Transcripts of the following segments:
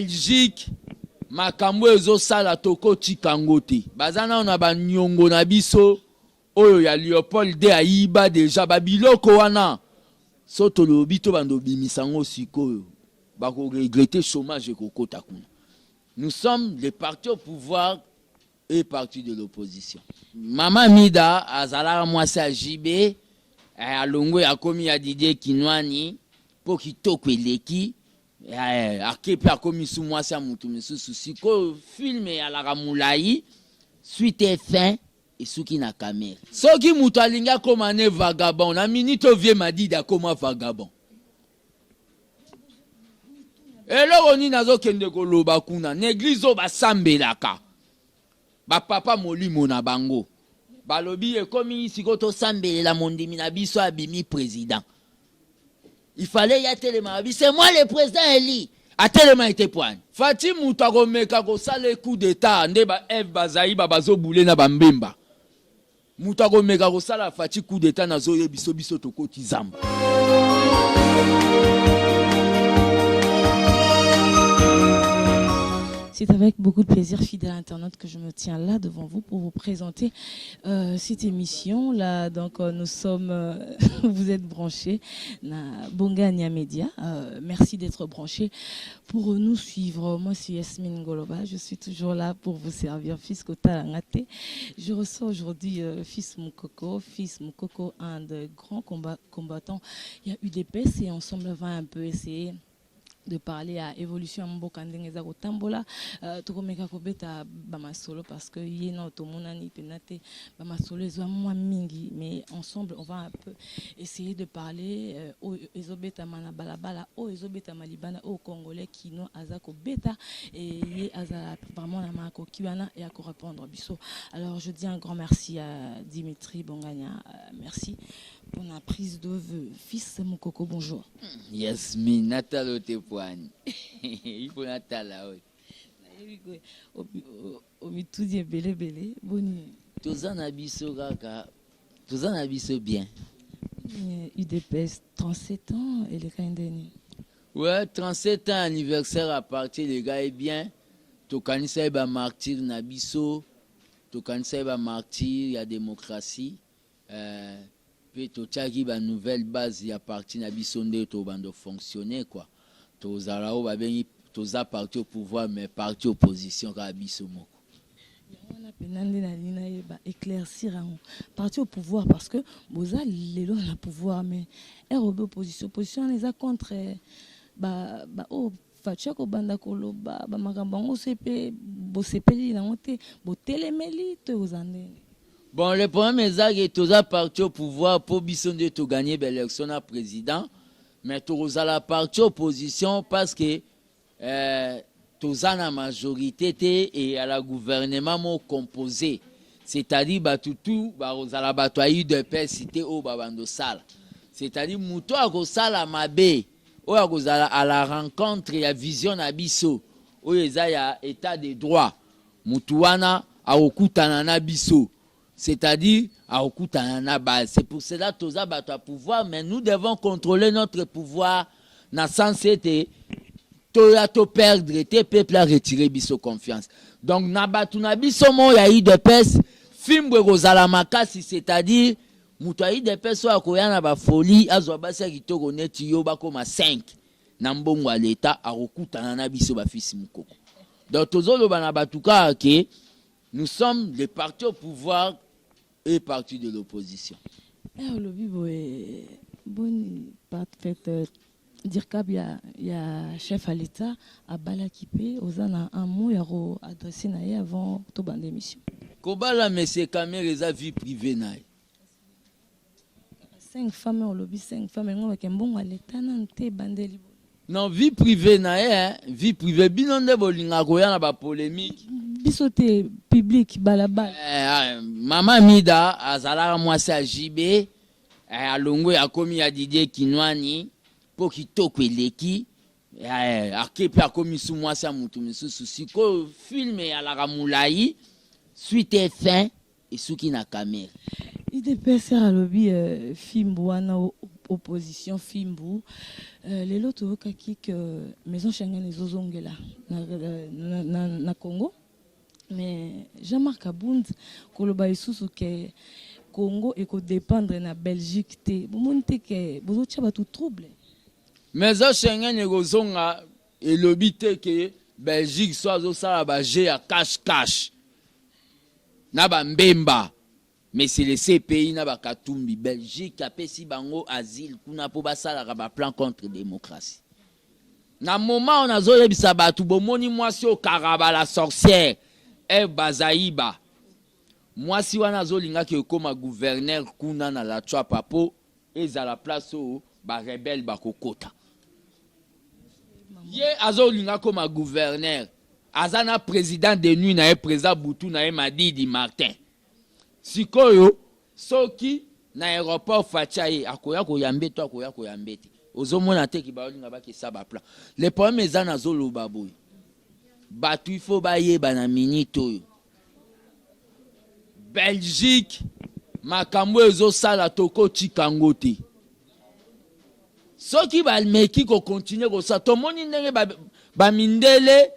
Belgique makambo oyo ezosala tokotika yango te. Baza nano na baniongo na biso oyo ya Leopold de ayiba deja ba biloko wana so tolobi tobanda obimisa yango sikoyo bako regretter, chômage ekokota kuna. Nous sommes les partis au pouvoir et parti de l'opposition. Mama Mida azalaka mwasi ya JB, alongwe akomi ya Didier Kinwani mpo kitoko eleki, ake mpe akomi su mwasi ya mutu misusu. Sikoyo film eyalaka molayi, suite et fin esuki na Kamerhe. Soki mutu alingi akoma ne vagabond, na minute oyo vieux Madidi akoma vagabond. Eloko nini azokende koloba kuna na eglise oyo basambelaka bapapa molimo na bango balobi ekomi sikoyo tosambelela mondimi na biso abimi president. Il fallait ye atelema alobi c'est moi le president eli atelema ete pwani. Fatshi mutu akomeka kosala coup d'etat nde ba Eve Bazaiba bazobule na ba Mbemba. Moto akomeka kosala Fatshi coup d'etat nazo yebiso biso tokoti zamba. C'est avec beaucoup de plaisir, fidèle internaute, que je me tiens là devant vous pour vous présenter cette émission. Là, donc, nous sommes, vous êtes branchés, na Bongania Media. Merci d'être branchés pour nous suivre. Moi, c'est Yasmine Ngoloba. Je suis toujours là pour vous servir, fils Kotalangate. Je reçois aujourd'hui Fils Mukoko. Fils Mukoko, un des grands combattants. Il y a UDPS et ensemble, on va un peu essayer de parler à évolution ya mboka ndenge eza kotambola. Tokomeka kobeta bamasolo parce que ye na tomonani mpena te, bamasolo ezwa mwa mingi, mais ensemble on va un peu essayer de parler oyo ezobetama na balabala, oyo ezobetama libanda, oyo congolais kino aza kobeta e ye azala vraiment na makoki wana ya korépondre biso. Alors je dis un grand merci à Dimitri Bongania, merci pour la prise de vœux. Fils Mukoko, bonjour. Yasmine, natala te pwani. Il faut natala oyo. Omitudi ebele ebele, boni? Toza na biso kaka, toza na biso bien. UDPS 37 ans eleka ndeni? Ouais, 37 ans anniversaire à partir les gars est bien. Tokanisa ye bamartyr na biso, tokanisa ye bamartyr ya démocratie, mpe totiaki banouvelle base ya parti na biso nde tobanda fonctionner quoi. Tozala oyo babengi toza parti au pouvoir mais parti opposition kaka biso moko. Yango wana mpena nde nalingi nayeba, éclaircir yango, parti au pouvoir, parce que boza lelo na pouvoir, mais rob opposition, opposition wana eza contre oyo Fatshi akobanda koloba bamakambo yango so mpe bosepeli nango te, botelemeli to ekozala ndenge? Bon, le problème eza ke toza parti au pouvoir mpo biso nde toganye baélection na président, mais tokozala parti opposition parce que toza na majorité te et à la gouvernement moko composé, c'est-à-dire bato tu bakozala bato ya UDPS te oyo babanda osala, c'est-à-dire moto akosala mabe oyo akozala à la rencontre ya vision na biso oyo eza ya état de droit, mutu wana akokutana na biso, c'est-à-dire akokutana na base. C'est pour cela toza bato ya pouvoir, mais nous devons contrôler notre pouvoir na sens ete toya toperdre te, peuple aretire biso confiance. Donc na bato na biso moko ya UDPS, fimbu ekozala makasi, c'est-à-dire moto ya UDPS oyo akoya na bafoli azwa basi ya kitoko neti yo bakoma 5 na mbongo ya leta, akokutana na biso bafils Mukoko. Donc tozoloba na bato kaka ke nous sommes les partis au pouvoir et parti de l'opposition. Olobi boye, boni fait dircab ya chef à l'état abalaki mpe, oza na un mot ya koadresse na ye avant tobanda émission? Kobala monsieur Kamerhe eza vie privée na ye. Cinq femmes, olobi cinq femmes, yango bake mbongo ya leta nanu te, ebandeli. Non, vie privée na ye, hein, vie privée. Bino nde bolingaka koya na bapolémique. Biso te, public balabala. Mama Mida azalaka mwasi ya JB, alongwe akomi ya Didier Kinwani mpo kitoko eleki, ake mpe akomi su mwasi ya mutu misusu. Sikoyo film eyalaka molayi, suite et fin esuki na Kamerhe. UDPS alobi fimbu wana. Opposition fimbu. Lelo toyokaki que Maison Schengen ezozongela na Congo. Mais Jean-Marc Kabund koloba lisusu ke Congo ekodépendre na Belgique te. Bomoni te ke bozotia bato trouble? Maison Schengen ekozonga, elobi te ke Belgique so azosala bajeu ya cache cache na bambemba, mais c'est le CPI na bakatumbi. Belgique apesi bango asile kuna mpo basalaka baplan contre démocratie. Na moment oyo nazoyebisa bato, bomoni mwasi oyo Karaba la sorcière e Bazaiba, mwasi wana azolingaki ekóma gouverneur kuna na la Tshuapa mpo ezala place oyo barebelles bakokota. Ye azolinga koma gouverneur, aza na président de nuit na ye, président butu na ye, Madidi Martin. Sikoyo soki na aéroport Fatshi ye akoya koyambe to akoya koyambe te, ozomona te ki baolinga bakesa baplan. Le problème eza, nazoloba boye, bato il faut bayeba na minute oyo Belgique makambo ezosala, tokotika yango te. Soki bameki kocontinuer kosala, tomoni ndenge bamindele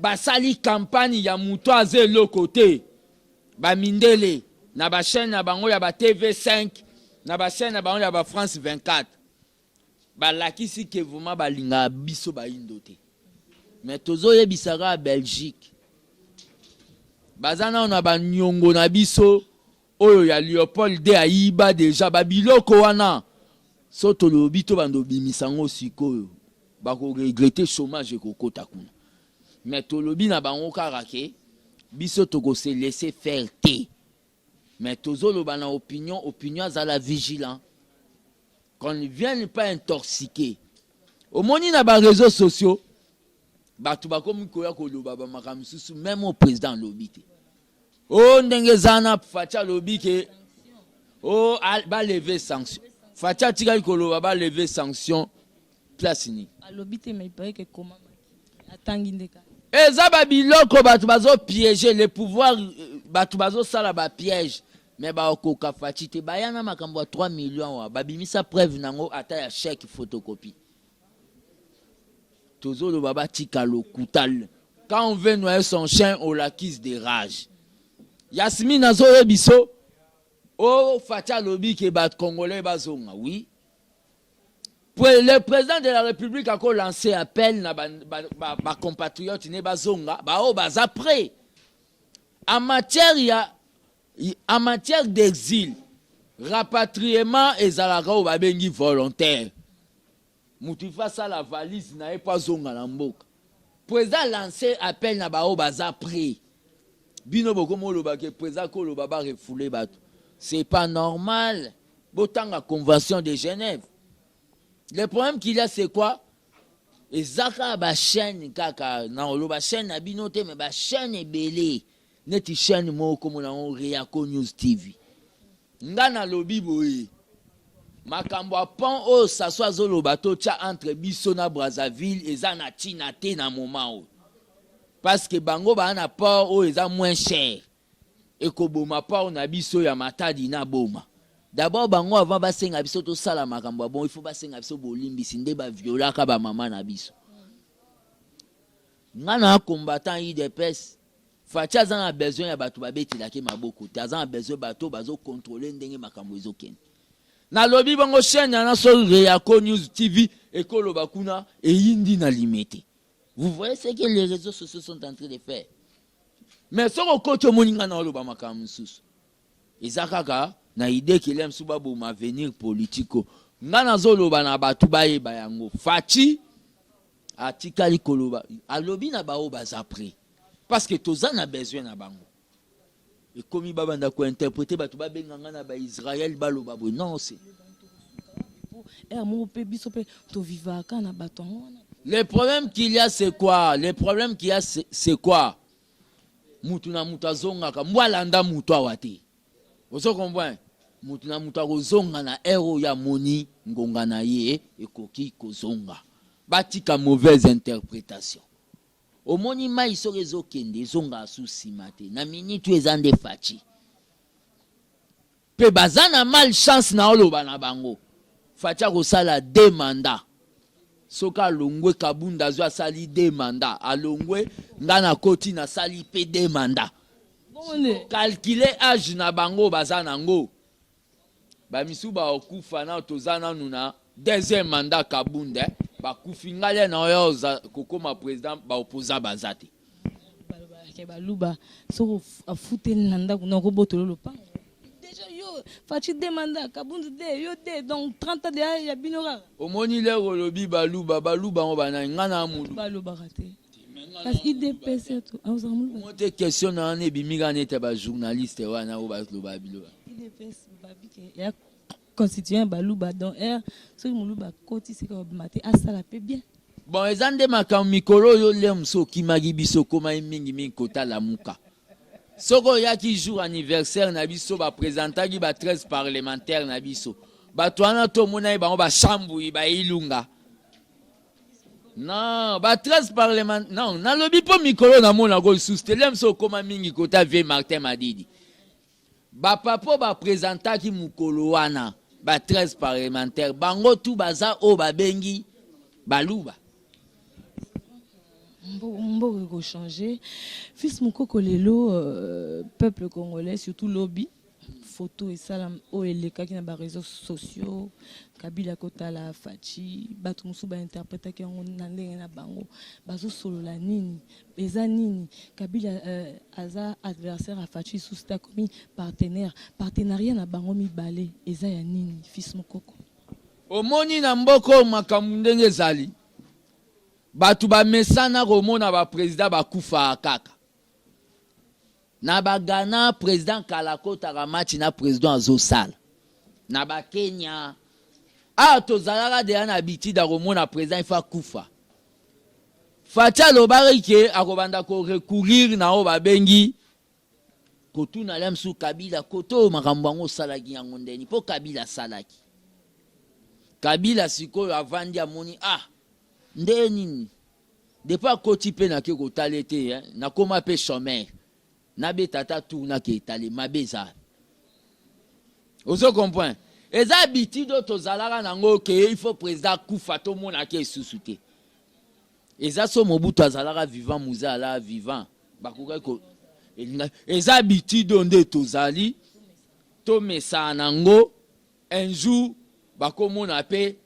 basali campagne ya moto aza eloko te. Bamindele na bachaîne na bango ya ba TV5, na bachaîne na bango ya ba France 24, balakisi ke vraiment balingaka biso bayindo te. Mais tozoyebisaka ya Belgique, baza nano na baniongo na biso oyo ya Léopold de ayiba déjà babiloko wana. So tolobi tobanda obimisa yango sikoyo, bakoregretter, chômage ekokota kuna. Mais tolobi na bango kaka ke biso tokose laisser faire te. Mais tozoloba na opinion, opinion azala vigilant, qu'on ne vienne pas intoxiquer. Omoni na baréseaux sociaux bato bakomi koya koloba bamakambo mosusu, même au président alobi te. O ndenge eza na Fatshi alobi ke o balever sanction. Fatshi atikali koloba balever sanction place nini? Alobi te, mais il paraît que ekomamaki, atangi nde kaka. Eza babiloko bato bazopiéger le pouvoir, bato bazosala bapiège, mais bakoka Fatshi te. Baya na makambo ya 3 millions wa babimisa preuve nango, ata ya chèque photocopie. Tozoloba batika lokuta. Quand on veut noyer son chien, on l'accuse de rage. Yasmine azoyebi biso o Fatshi alobi ke bacongolais bazonga. Oui, le président de la République akolancer appel na bacompatriote ba, ba ne bazonga, baoyo baza prêt. En matière d'exil, rapatriement ezalaka oyo babengi volontaire. Moto ifa asala valise na ye mpo azonga na mboka. Président lance appel na baoyo baza prêt. Bino bokomi olobaka président koloba barefouler bato, c'est pas normal. Botanga Convention de Genève. Le problème qu'il y a, c'est quoi? Eza kaka bachaîne, kaka na oloba chaîne na bino te, mais bachaîne ebele neti chaîne moko komona yango Reaco News TV. Nga nalobi boye, makambo ya pont oyo Sassou azoloba totya entre biso na Brazzaville eza na ntina te na moment oyo, parce que bango baa na port oyo eza moins cher, ekoboma port na biso ya Matadi na Boma. D'abord bango, avant basenga biso tosala makambo ya bon, il faut basenga biso bolimbisi nde baviolaka bamama na biso. Nga na combattant UDPS, Fatshi aza na besoin ya bato babetelaki maboko te, aza na besoin bato bazocontrôler ndenge makambo ezokende. Nalobi bongo, chaîne yana so Reaco News TV ekoloba kuna eyindi na Limete. Vous voyez ce que les réseaux sociaux sont en train de faire? Mais soki okoti, omoni nga na oloba makambo mosusu, eza kaka na idée kele mosusu baboma avenir politico. Nga nazoloba na bato bayeba yango, Fatshi atikali koloba, alobi na baoyo baza prêt, parce que toza na besoin na bango. Ekomi babanda kointerpréter, bato babenga nga na baisrael, baloba boye, non, c'est Ere moko mpe biso mpe tovivaka na bato yango wana. Le problème qu'il y a, c'est quoi? Le problème qu'il y a, c'est quoi? Mutu na mutu azongaka, mbwa alanda mutu awa te. Ozo comprendre? Mutu na mutu akozonga na ere oyo amoni ngonga na ye ekoki kozonga. Batika mauvaise interprétation. Omoni mai soki ezokende, ezongaka su nsima te. Na minute oyo eza nde Fatshi mpe baza na malchance na oloba na bango. Fatshi akosala deux mandats. Soki alongwe Kabund azwi asali deux mandats, alongwe nga nakoti nasali pe deux mandats. Bongo nde. Calculer age na bango baza nango. Ba misusu bakokufa nanu toza nanu na deuxième mandat Kabund eh, bakufi nga lia naoya kokoma president ba opposants baza te. Balobaka ke baluba soki afuteli na ndako na okobotolo lopango. Deja yo Fatshi deux mandats, Kabund deux, yo deux, donc 30 ans deja ya bino kaka. Omoni l'heure olobi baluba, baluba yango ba nani? Nga na muluba. Balobaka te. Kasi UDPS to, ah ozalaka muluba? Omoni te question na wana ebimi kaka neti ya ba journaliste wana oyo balobaka biloba. UDPS babi ke ya constituant baluba donc heure soki muluba akoti sika obima te asala pe bien. Bon eza nde makambo mikolo oyo lere mosusu okimaki biso okomaki mingi mingi kota lamuka. Soki oyaki jour anniversaire na biso ba presentaki ba 13 parlementaires na biso. Bato wana to omonaki bango ba Shambuyi ba Ilunga. Non, ba 13 parlementaires non, nalobi po mikolo namona ko lisusu te. Lem so okoma mingi kota vieux Martin Madidi. Ba papa oyo ba presentaki mokolo wana ba 13 parlementaires bango tout baza oyo babengi baluba. Mboka eko changer. Fils Mukoko lelo euh, peuple congolais surtout lobi photo esala oyo elekaki na ba réseaux sociaux Kabila kotala Fatshi bato mosusu ba interpretaki yango na ndenge na bango bazosolola nini Eza nini? Kabila euh, aza adversaire ya Fatshi lisusu te akomi partenaire. Partenariat na bango mibale eza ya nini fils Mukoko? Omoni na mboka oyo makambo ndenge ezali, batu bamesana komona ba president bakufaka kaka. Na ba Ghana president kala akotaka match na president azosala. Na ba Kenya awa tozalaka deja na habitude ya komona president il faut akufa. Fatshi alobaki ke akobanda ko recourir na oyo babengi kotuna la mosusu Kabila kote oyo makambo yango osalaki yango ndeni mpo Kabila asalaki. Kabila sikoyo avandi amoni ah nde nini depuis akoti mpe nake kotala ye te eh, nakoma mpe chômeur nabeta ata tour nake etale mabe eza ozo comprendre eza habitude oyo tozalaka nango ke il faut président akufa tomonaka esusu te eza so Mobutu azalaka vivant Muze alaka vivant bakokaki ko eza habitude oyo nde tozali tomesana nango Un jour bakomona pe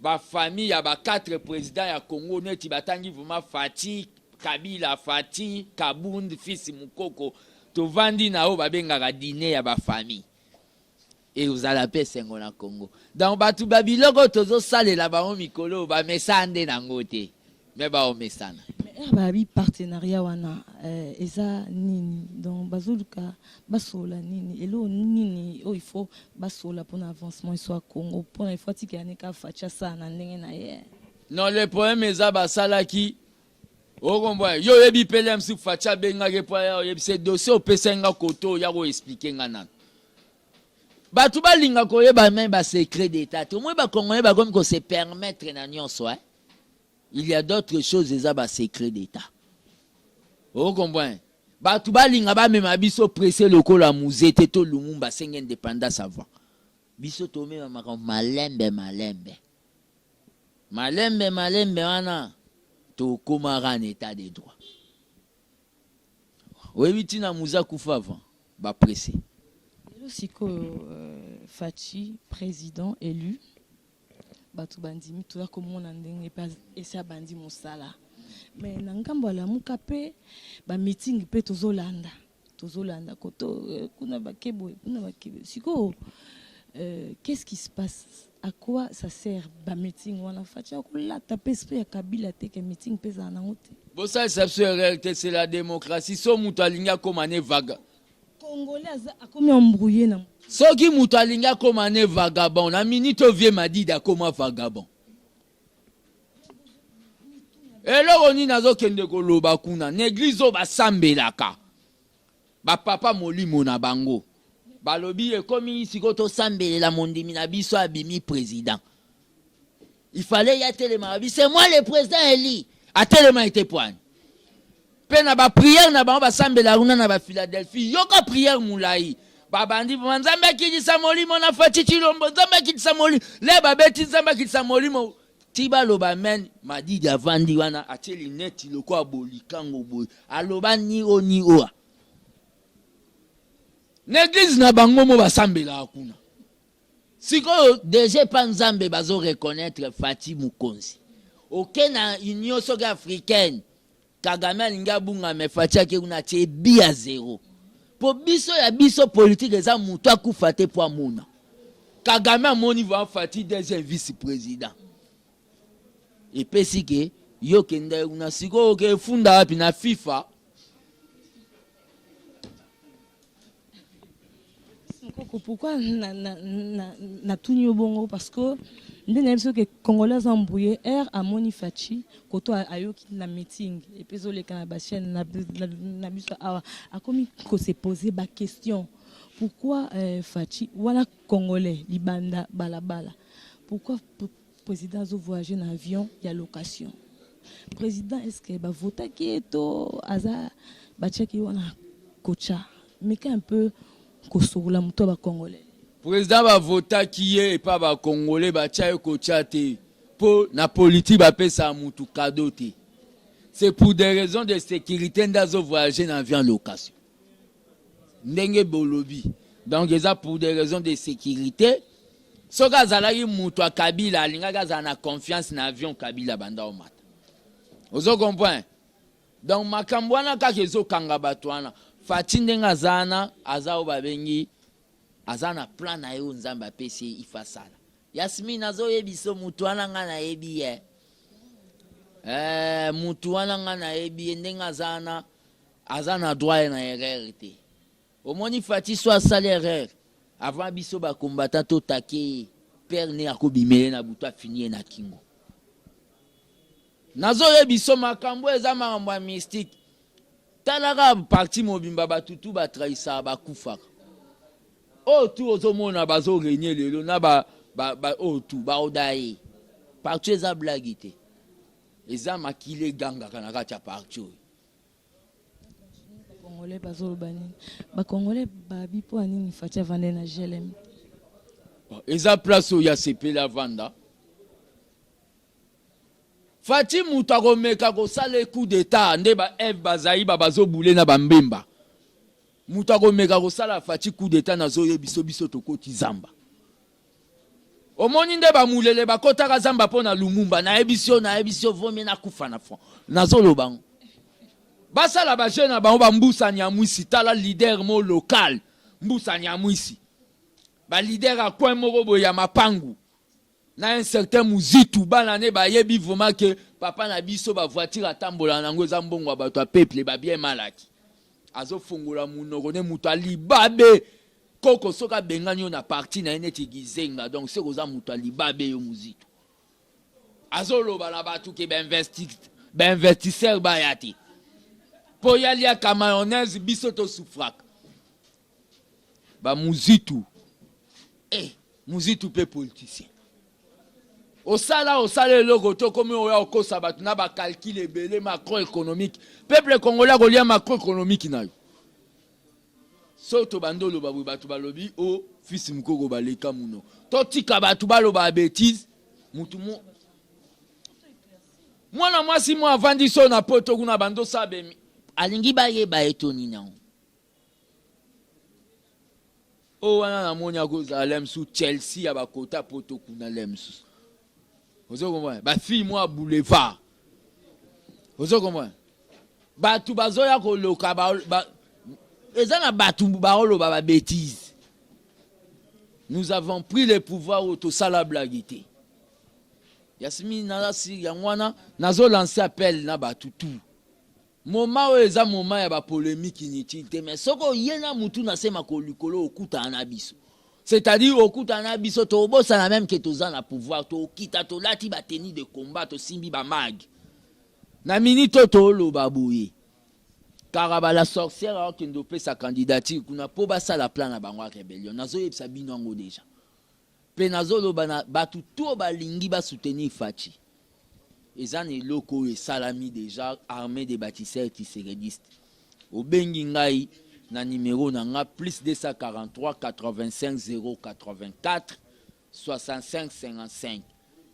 ba famille ya ba 4 presidents ya Congo neti batangi vraiment Fatshi, Kabila, Fatshi, Kabund, fils Mukoko tovandi na oyo babengaka diner ya ba famille ekozala pe esengo na Congo. Donc batu ba biloko oyo tozosalela bango mikolo oyo bamesana nde nango te mais baomesana. Mais heure babi partenariat wana eh, eza nini donc bazoluka basolola nini eloko nini oyo il faut basolola mpona avancement eso ya Congo mpona il faut atikela ne kaka Fatshi asala na ndenge na ye. Non le problème eza basalaki okombwa yo oyebi mpe lemsu Fatshi abengaki mpo aya oyebisa dossier opesaki nga koto oya ko expliquer nga nanu bato balinga koyeba meme ba secret d'etat te omoi ba congolais bakomi ko se permettre na nyonso eh? Il y a d'autres choses eza ba secret d'etat. O comprendre? Batu balinga bamema biso presse lokola Muze te to Lumumba asengi independance avant. Biso tomema makambo malembe malembe. Malembe malembe wana tokomaka na etat de droit. Oyebi tina Muze akufa avant? Ba presse. Lelo sikoyo euh, Fatshi président élu Batu bandimi toza komona ndenge pe esi abandi musala mais na ngambo ya lamuka pe ba meeting pe tozolanda tozolanda koto kuna bake boye kuna bake boye sikoyo euh, qu'est-ce qui se passe à quoi ça sert ba meeting wana Fatshi akolata pe esprit ya Kabila te ke meeting pe ezala nango te. Bosalisa biso erreur te c'est la democratie so mutu alingi akoma ne vague Congolais aza akomi embrouille na. Soki mutu alingi akoma ne vagabond na minute oyo vieux Madidi akoma vagabond. Eloko nini azokende koloba kuna na eglise oyo basambelaka ba papa molimo na bango balobi ekomi sikoyo tosambelela mondimi na biso abimi president. Il fallait ye atelema abi c'est moi le président Eli atelema ete poani mpe na ba prière na bango basambela kuna na ba Philadelphie yoka prière mulayi. Babandi vrema Nzambe akitisa molimo na Fatshi Tshilombo, Nzambe akitisa molimo. Le babeti Nzambe akitisa molimo ti baloba amen. Madidi avandi wana atie lineti lokola bolikango boye, aloba ni o ni oa. Na eglise na bango mo basambelaka kuna. Sikoyo dejà epa Nzambe bazo reconnaitre Fatshi mokonzi. Oke na union soki africaine Kagame alingi abunga mais Fatshi ake kuna atie but ya zero. Po biso ya biso politique eza mutu akufa te po amona. Kagame amoni vraiment Fatshi deuxième vice president. Epesi ke yo kende kuna sikoyo oke funda wapi na FIFA? Mukoko, pourquoi na, na, na, na tuni yo bongo parce que nde nayebi soki congolais aza embrouillé heure amoni Fatshi koto ayoki na meeting et puis ezoleka na ba chaîne na, na, na biso awa akomi ko se poser ba question pourquoi euh, Fatshi wana congolais libanda balabala pourquoi président azo voyager na avion ya location président est ce que bavotaki ye to aza batiaki ye wana kocha meka un peu kosokola moto ya bacongolais. President bavotaki ye epa ba congolais batia ye kotia te po na politique bapesaka mutu cadeau te c'est pour des raisons de securite nde azo voyager na avion location ndenge bolobi donc eza pour des raisons de securite soki azalaki mutu ya kabila alingaki azala na confiance na avion kabila banda omata ozo comprendre Donc makambo wana kaka ezo kanga batu wana. Fatshi ndenge aza wana aza oyo babengi aza na plan na ye oyo Nzambe apesi ye il faut asala. Yasmine azo yebiso mutu wana nga nayebi ye. Eh mutu wana nga nayebi ye ndenge aza wana aza na droit na erreur te. Omoni Fatshi soit asali erreur avant biso ba combattants to take ye père ne ako bimele na butu afini ye na kingo. Nazo yebiso makambo oyo eza makambo ya mystique. Tala kaka parti mobimba batu tout ba trahisaka ba kufaka. Oyo tout ozo mona bazo regner lelo na ba ba, ba oyo tout ba odaye. Parti eza blague te. Eza makila egangaka na kati ya parti oyo. Congolais bazoloba nini? Ba Congolais babi mpo ya nini Fatshi avandeli na GLM? Eza place oyo asepeli avanda. Fatshi mutu akomeka kosala ye coup d'etat nde ba Eve Bazaiba bazo boule na ba Mbemba. Mutu akomeka kosala Fatshi coup d'etat nazo yebiso biso tokoti zamba. Omoni nde ba mulele bakotaka zamba mpo na Lumumba nayebisi yo nayebisi yo vaut mieux nakufa na front. Nazoloba ngo. Basala ba jeu na bango ba Mbusa Nyamwisi tala leader mo local Mbusa Nyamwisi. Ba leader ya coin moko boye ya mapangu. Na un certain Muzitu bana ne bayebi vraiment que papa na biso ba voiture atambola na yango eza mbongo ya bato ya peuple ba bien malaki azofongola munoko ne moto alibabe koko soki abengani yo na parti na ye neti gizenga donc soki oza moto alibabe yo Muzitu azoloba na bato ke ba investisseur baya te mpo ye aliaka mayonnaise biso tosufraka ba Muzitu eh Muzitu pe politicien osala osala eloko te okomi oya okosa bato na ba calcul ebele macro économique peuple congolais akolia macro économique na yo so tobandi oloba boye bato balobi o oh, fils mukoko baleka muno totika bato baloba betise mutu mo mwana mwasi mwa avandi so na poto kuna bando osala alingi bayeba ye to nini yango Oyo wana namoni akozala le mosusu Chelsea ya bakota poto kuna le mosusu. Ozo comprendre? Ba fille mwa boulevard. Ozo comprendre? Bato bazoya koloka ba, ba, eza na bato baoloba ba bêtises. Nous avons pris le pouvoir oyo tosala blague te. Yasmine naza sur yango wana nazo lancer appel na bato tout. Moment oyo eza moment ya ba polemique inutile te mais soki oye na mutu na se makolo likolo okutana na biso c'est à dire okutana na biso tobosana meme ke toza na pouvoir tokita tolati ba tenue de combat tosimbi ba mag na minute oyo toloba boye Karaba la sorcière akende opesa candidature kuna po basala plan na bango ya rebellion nazoyebisa bino yango deja Pe nazo loba na batu tout oyo balingi ba soutenir Fatshi eza na eloko oyo esalami dejà armee des batisseurs tshisekedistes obengi ngai Na numero na nga plus 243 85 084 65 55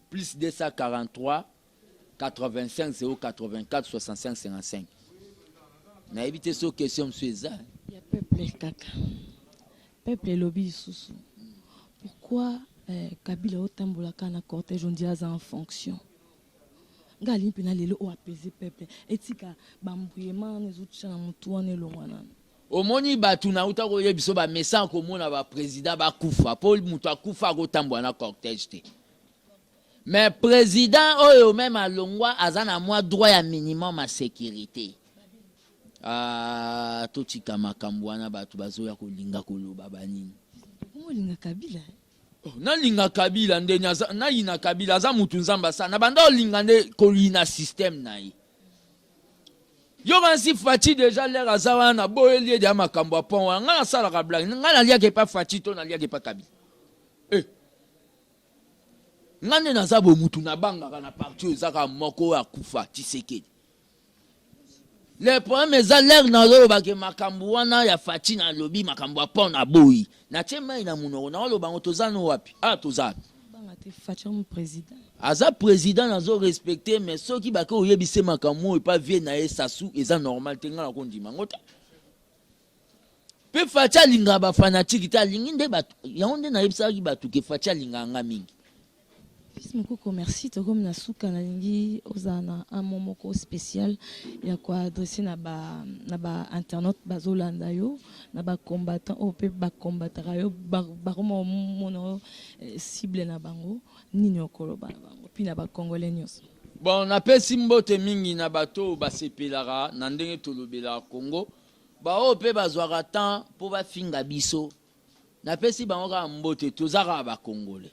plus 243 85 084 65 55. Nayebi te soki question mosusu eza. Ya peuple kaka. Peuple elobi lisusu pourquoi eh, Kabila otambola kaka na cortège, on dirait aza en fonction. Nga alingi mpena lelo oyo apese peuple, etika bambuyema wana ezotya na motu wana, elongwa nano. Omoni, bato nauta koyebi biso bamesana komona baprésident bakufa, mpo moto akufa akotambola na cortège te. Mais président oyo même alongwa aza na mwa droit ya minimum ya sécurité. Ah, totika makambo wana, bato bazoya kolinga koloba banini. Olinga Kabila? Oh, nalinga Kabila ndeni nayina Kabila, aza mutu Nzambe asala na banda olinga nde koyina système na ye. Yoka nsi Fatshi déjà l'heure aza wana, naboyeli ye deya makambo ya pont wana. Ngai nasalaka blague, ngai naliaka epa Fatshi to naliaka epa Kabila. Eh. Ngai nde naza boye, mutu nabangaka na parti oyo eza kaka moko oyo akufa, Tshisekedi. Le problème eza l'heure nazolobake makambo wana ya Fatshi, nalobi makambo ya pont, naboyi, natie mai na monoko, naoloba yango. Toza no wapi? Ah, toza wapi? Banga te, Fatshi mo président. Aza président, nazo respecte, mais soki bake oyebise makambo oyo epa vie na ye Sasu, eza normal te. Ngai nakondima yango te. Mpe Fatshi alingaka bafanatiques te, alingi nde bato yango nde nayebisaki bato ke Fatshi alingaka nga mingi. Fils Mukoko, merci. Tokomi na suka, nalingi ozala na un mot moko spécial ya koadresser na ba internaute bazolanda yo, na bacombattant oyo mpe bacombataka yo, bakoma omona yo cible na bango. Nini okoloba na bango mpi na bacongolais nyonso? Bon, napesi mbote mingi na bato oyo basepelaka na ndenge tolobelaka Congo, baoyo mpe bazwaka temps mpo bafinga biso. Napesi bango kaka mbote. Toza kaka bacongolais,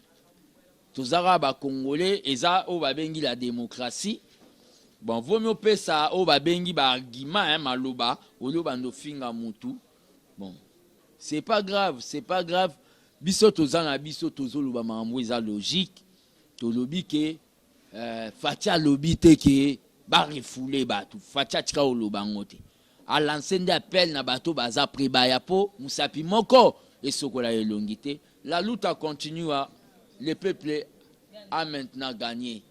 toza kaka bacongolais. Eza oyo babengi la démocratie. Bon, vomi opesa oyo babengi baargument, hein, maloba oyo bando ofinga mutu. Bon, c'est pas grave, c'est pas grave. Biso toza na biso, tozoloba makambo eza logique. Tolobi ke Fatshi alobi te ke barefouler bato. Fatshi atika koloba yango te, alance nde appel na bato baza prêt baya, mpo mosapi moko esokola elongi te. La lutte continue, le peuple a maintenant gagné.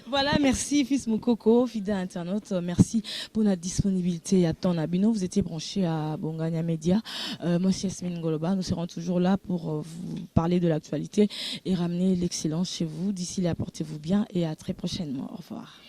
Voilà, merci Fils Mukoko, fidèle internaute. Merci pour la disponibilité à temps na bino. Vous étiez branché à Bongania Media. Moi, c'est Yasmine Goloba. Nous serons toujours là pour vous parler de l'actualité et ramener l'excellence chez vous. D'ici là, portez-vous bien et à très prochainement. Au revoir.